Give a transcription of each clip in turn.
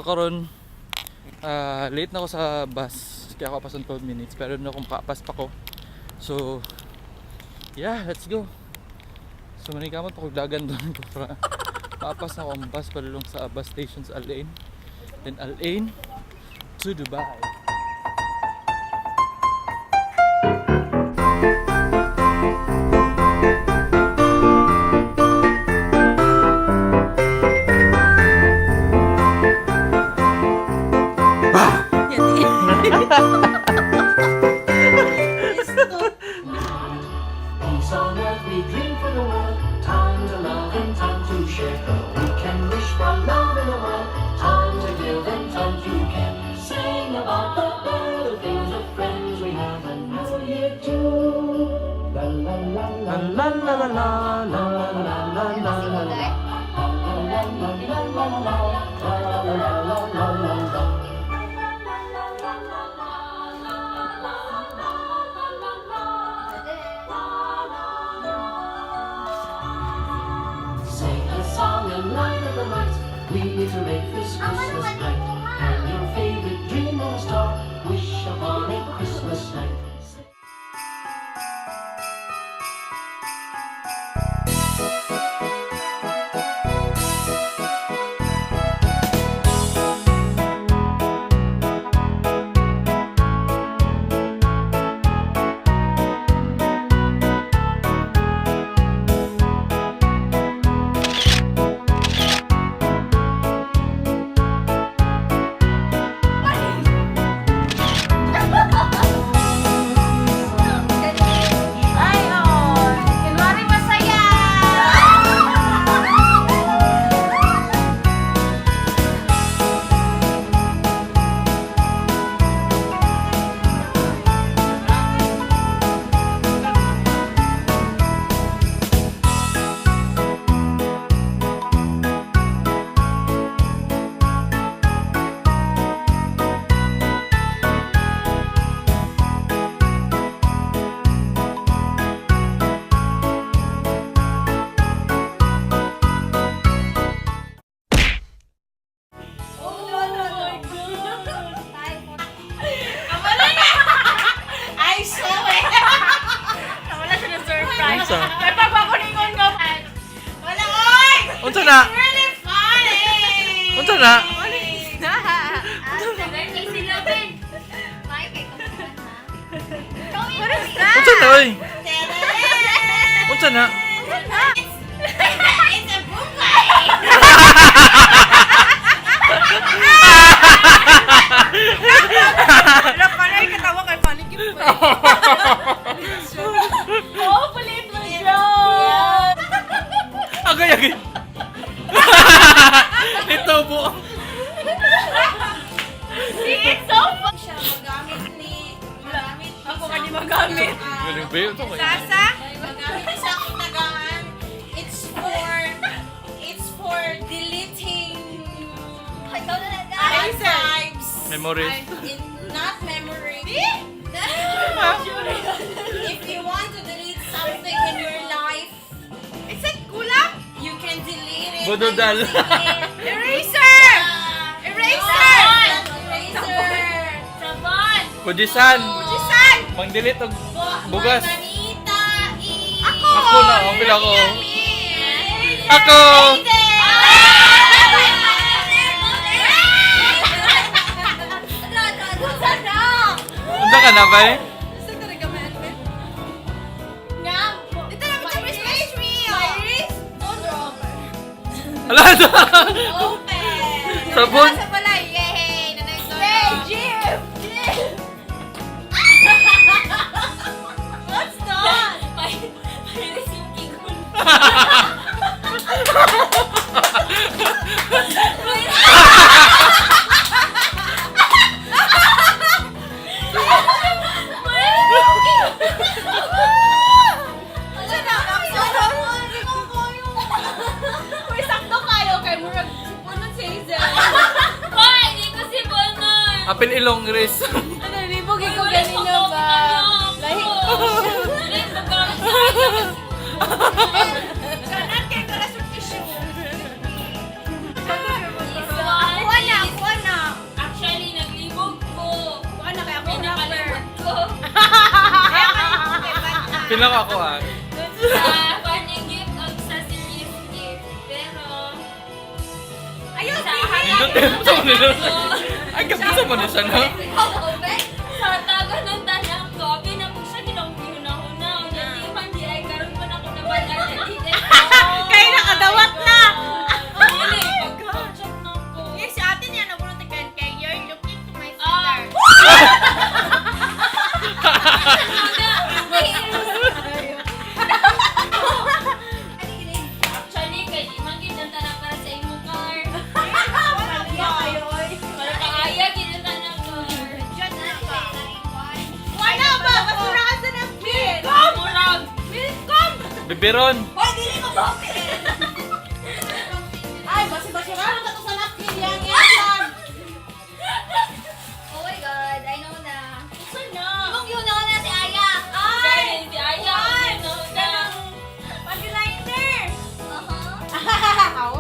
Karon late na ako sa bus. Kaya ako apas 12 minutes. Pero na kung kaapas pa ko. So, yeah, let's go. So, manikamot pa ko dagan doon ko para maapas na ako ang bus padulong sa bus station sa Al Ain. Then Al Ain to Dubai. Peace on earth, we dream for the world. Time to love and time to share. We can wish for love in the world. Time to give and time to care. Sing about the better things, the friends we have, and New Year too. La la la la la la la la la la la la la la. La la la la la la la la la la la la. Sing a song and light up the lights. We need to make this Christmas bright. Hang your favorite dream on a star. Wish upon a Christmas night. Ay, oh. Kunwari masaya! I saw it! Wala siya na surprise. Unsa? May pagpakulingon ko. Wala, oy! Unsa na? Really funny! Unsa na? What is that? What is that? Unsa na oy? Unsa na? It's a boomlight! Wala pa na katawa kay panig yun. Hopefully it will grow! Agay agay. Ito po. See, it's so fun! Siya magamit ni magamit ako kani magamit. Galing ba yun? Ito kayo. Sasa, magamit ni sa akong tagaan. It's for deleting archives. Memories. In, not memory. If you want to delete something in your life, Is it kulang? you can delete it. Bododal. by using it. Eraser! Eraser! Eraser! Sabon! Kujisan. Kujisan! Pang-delete og bugas. Manita is... Ako! Ako na, ang pila ko. Ako! Unsa ka na ba? Ala. Sabon. Sa balay, yay! Yay, Jim! Jim! What's that? May yung kikul. Uy, sakto kayo kay murag sipunon si Hazel. Hoy, di ko si Bonoy. Apil ilong Riz. Ano, libog ikaw ganina ba? Lahi. Lahi. Magamit sa akin. Kanan kay kala sa tissue. Kuha na, kuha. Tingnan ko ako ah. Sa funny gift o sa serious gift. Pero, Ayaw, sa Nindot eh. Sa mo nindot. Ay, gabi sa mo na siya, no? Sa taga ng tanang ko, pinapag siya ginong huna-huna. Di man di ay karon man ako nabalaan. Kaya nakadawat na. Dili, pag-check na ko. Yes, si ate niya nabunot kay kay you're looking to my Ah. sister. Actually, kay di man gid ang tanan para sa imong car. Para kaaya gid ang tanan car. Wala ba? Basurahan sa napkin! Murag. Welcome! Bibiron. Hoy, dili ko ba? Ay, basi-basurahan ka to sa napkin. Yan, yan, yan. Oh my God, I know na. Usa na. Imong yun na si Aya. Ay, si Aya. Usa na. Pag-liner! Uh-huh.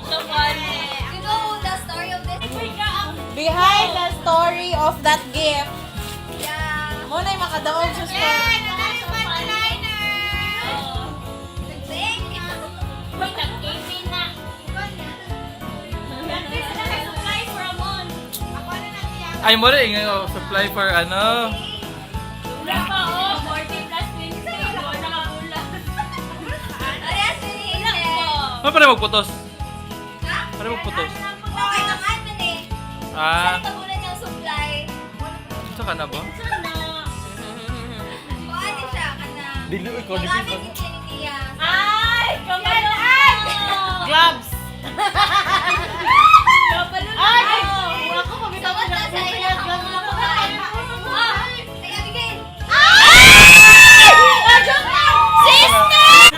Siya funny. You know the story of this? Behind the story of that gift, Yeah. mo na'y makadaog sa story. Yeah, pag-liner! Thank you. Hoy, nag-18 na. Supply for a month. Ay mo rin, ingay supply for ano. Wala pa, oh. 40 plus 20. Wala nakabula. Parehas ni Hazel. Ano para magputos? Ha? Para magputos. Okay, ang admin eh. Ah, Sa tabunan niyang supply. sa ka na ba? Sana. Kuha siya ka na. Dili, ikaw, di Magamit ni niya. Ay, kabalo na. Gloves! Kabalo na. Ay! Ako, pabitaw Basta sa iya ang mga babae. Ah! Ay, Abigail! Sister!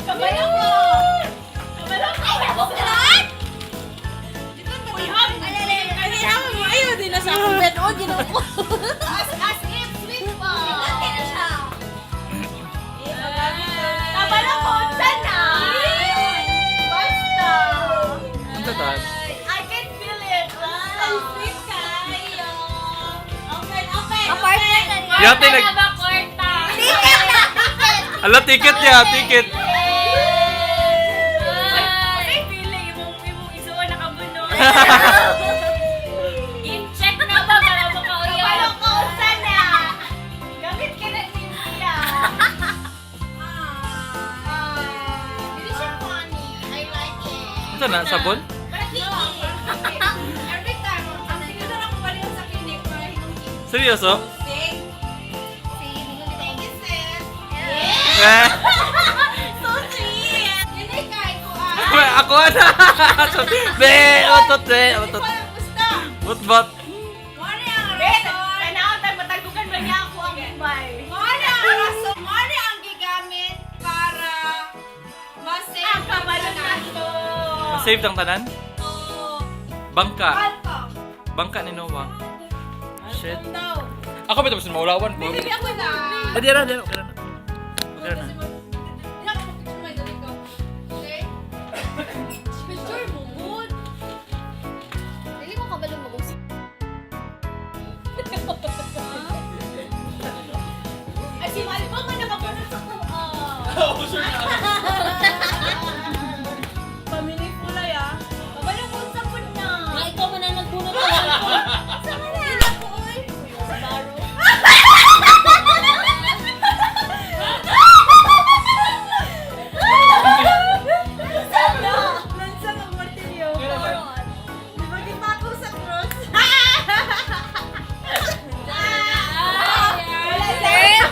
Kabalo ko. Kabalo ko. Ay, nabok na lahat! Ay, ayaw din na sa akong bed. Oh, ginoo ko. As if, sweet pa. Okay na siya. Kabalo ko, sana. Basta. Ang tatal. I can feel it. Ang sweet kayo. Open, open. Apartment na niya. Yate Kwarta nag... na ba, kwarta? Ticket na! Ticket! Ala, ticket niya, ticket. Ay, pili, imong isuwa nakabuno. Gift check na ba para makauyaw? Kabalo ko, sana. Gamit ka na niya. Hindi siya funny. I like it. Ito na, sabon? Every time, ang tinuturo ko balik sa clinic para hinungin. Seryoso? Thank you, sis. Eh, So sweet! Yun ay kay ko ah. ako na! Be, utot, be, utot. Basta. But, but. Mori ang rason. Tanaw tayo matagukan ba niya ako ang mobile? Mori ang rason. Mori ang gigamit para ma-save ang kabalo na to. Save ang tanan? Oo. Bangka. Alto. Bangka ni Noah. Shit. Ako ba tapos maulawan ko? Hindi ako na. Ah, di na, di na. Okay na. Okay na. Hindi ako picture may dali ko. Okay? Picture mo, good. Dili ko kabalo mag Ay, si Malco man na magunod sa kuha. Pamili kulay ah. Kabalo ko sa na. Ay, ikaw man ang nagbunot ng alcohol. Sama na! Ako, oy! Sa baro. Lansa ng martilyo. Di ba gipako sa cross? Wala sir.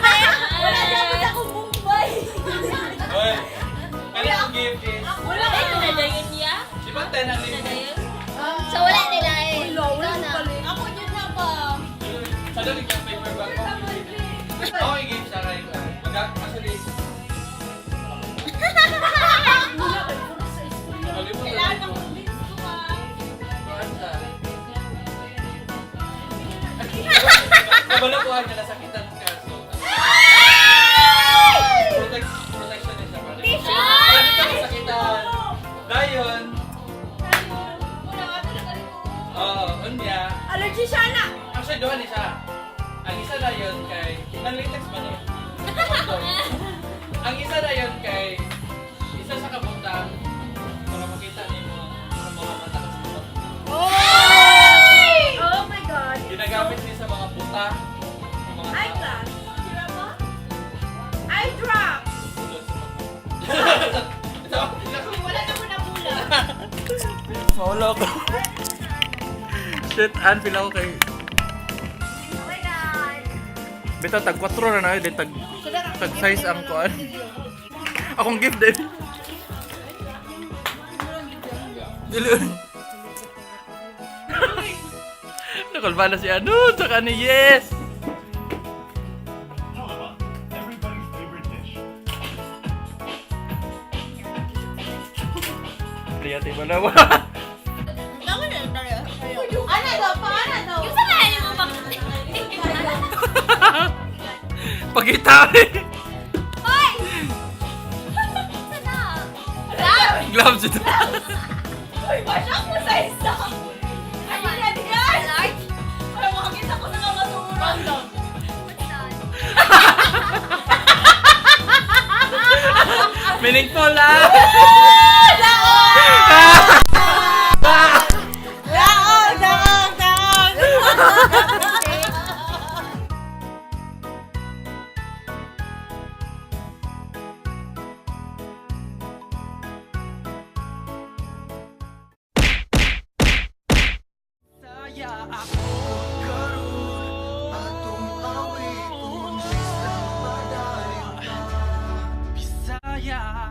Wala dapat akong Mumbai. Oy, kaya ang gift is... Wala ito na dayon niya. Di ba 10 ang Na limit? dayon? So, wala nila eh. Ikaw na. Ako yun na ba? Sa doon yung paper bag ko. Ako yung gift sa akin. Actually... Nakalimutan Kailangan ko. ng convince ko ah. Kabalo ko ka nasakitan ka. So, protection na siya. Tissue! Ka masakitan. Dayon. Oo, unya. Allergy siya na. Actually, doon ni siya. Ang isa na yun kay, nang latex man yun. Ito. Ang isa na yun kay isa sa kabutang para makita nimo para mga mata ka sa buta. Oh my God. Ginagamit ni sa mga buta, sa mga tao. Eyeglass. Eye drop. Sulod sa mga buta. Ito, Wala na ko nabula. Mawala ako. Shit, an pila ko kay Oh my God. Bitaw tag 4 na na din tag tag size ang kuan. Akong gift din. Dili. Nakulba na si ano, tsaka ni yes. Halaba, everybody's favorite dish. Priyate ba na ba? Tama na lang tayo. Ano daw? Paano daw? Yung sa lahat mo pag... Pagita. Hoy! Sana? Gloves ito. Uy, basya ko sa isa. Ay, yan, yan. Ay, makakita ko sa mga turang. What's that? Meaningful ah. Daog! Daog! Daog! Bisaya.